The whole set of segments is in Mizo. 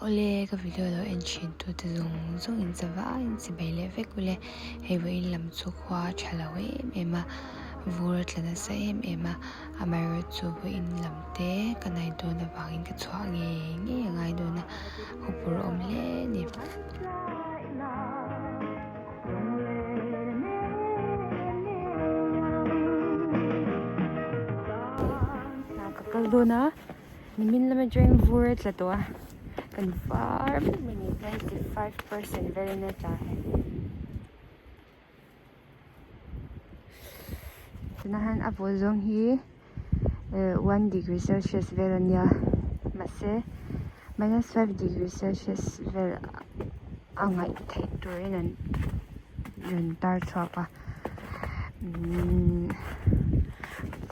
Awle ka video lo en thin tu te zawng zawng in zavai in chibai leh vek ule hei vawiin lam chu khua a tha lo em em a vur a tla nasa em em a amaherawhchu vawiin lam te ka nai dawn avangin ka chhuah ngei ngei a ngai dawn a huphurh a awm hle a ni. Ka kal dawn a. Nimin lama atangin vur a tla tawh a, kan var vek mai ni 95% velin a tla hei. Tunah hian a vawh zawng hi 1 degree celsius vel a nia mahse minus 5 degree celsius vel a ngaih theih turin an rawn tar chhuak a umm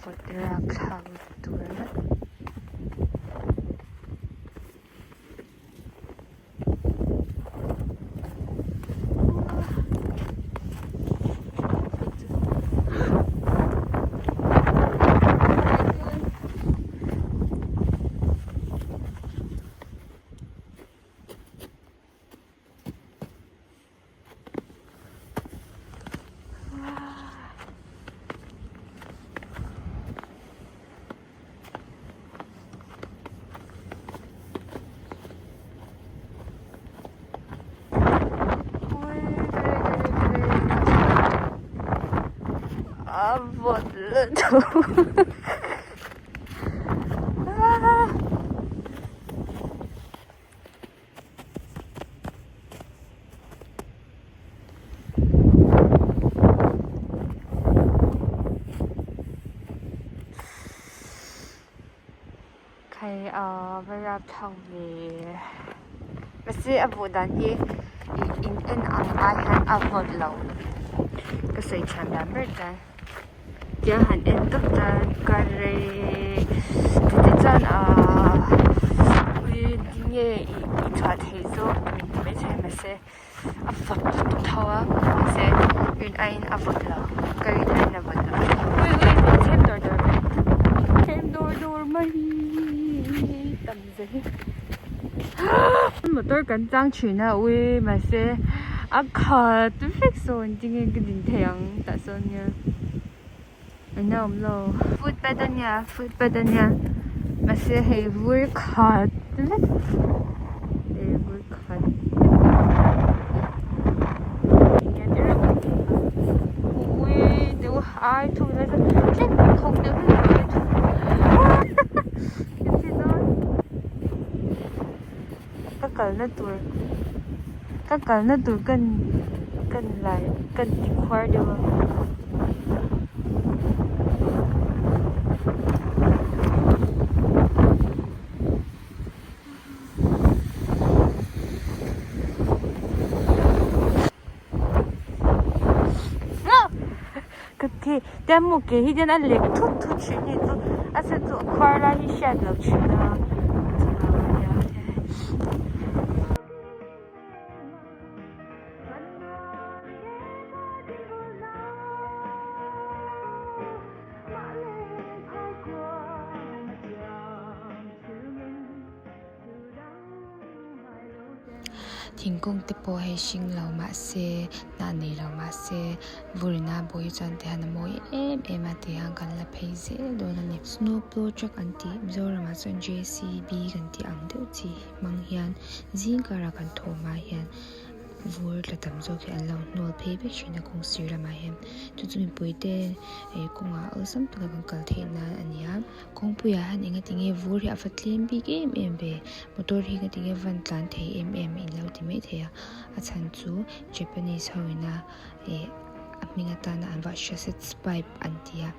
vawt thlak tur ringawt. A vawt lutuk Khai a va rap thlak ve mahse a vawh dan hi ih in en ang ai hian a vawt lo ka sawi thiam dan ber chuan tia han en tawp chuan ka rei chutih chuan ahh ui tinge ih i chhuah theih zawk min ti maithei mahse a vawt lutuk tho a mahse rin aiin a vawt lo ka rin aiin a vawt lo ui ui min chhem dawr dawr mai chhem dawr dawr mai tam zia hi motor kan chang thin a ui mahse a khat vek sawn tinge ka din thei ang tah sawn nia eng a awm lo footpath a nia footpath a nia mahse hei vur khat vek hei vur khat ui deuh ai thuk nasa tlem khawk deuh hlek ai thuk ka kalna tur ka kalna tur kan kan lai kan ti khuar deuh a. Ka ke tiang maw ke hi hian a lek thut thut thin hi chu a chhan chu a khuar lai hi hriat loh thin a. Thingkung te pawh hei hring lo mahse hnah nei lo mahse vurina bawih hi chuan tihian a mawi em em a tihian kan la phei zel dawn a ni. Snow plow truck an tih Mizoramah chuan JCB kan tih ang deuh chi hmang hian zing karah kan thawh hma hian vur tla tam zawk hi an lo hnawl phei vek thin a kawng sir lamah hian chu chu mipui te ih kawngah awlsam taka kan kal theih nan a ni a. Kawngpuiah hian enga tinge vur hi a va tlem bik em em ve motor hi enga tinge van tlan thei em em in lo ti mai thei a a chhan chu Japanese ho ina ih a hming atana an vah shussets pipe an ti a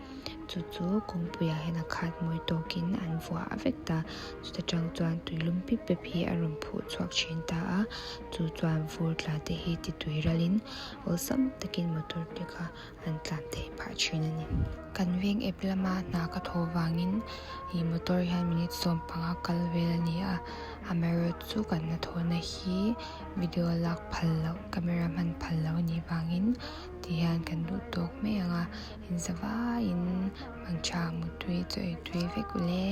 chu chu kawngpuiah hian a khat mawi tawkin an vuah vek ta chuta tang chuan tui lum pip pep hi a rawn phuh chhuak thin ta a chu chuan vur tla te hi ti tui ralin awlsam takin motor te kha an tlan theih phah thin a ni. Kan veng ep lama hna ka thawh vangin ih motor hian minute 15 kal vel a ni a, amaherawhchu kan hnathawhna hi video lak phal loh camera hman phal loh a nih vangin tihian kan duh tawk mai ang a, inzavaiin mangtha mutui chaw ei tui vek ule.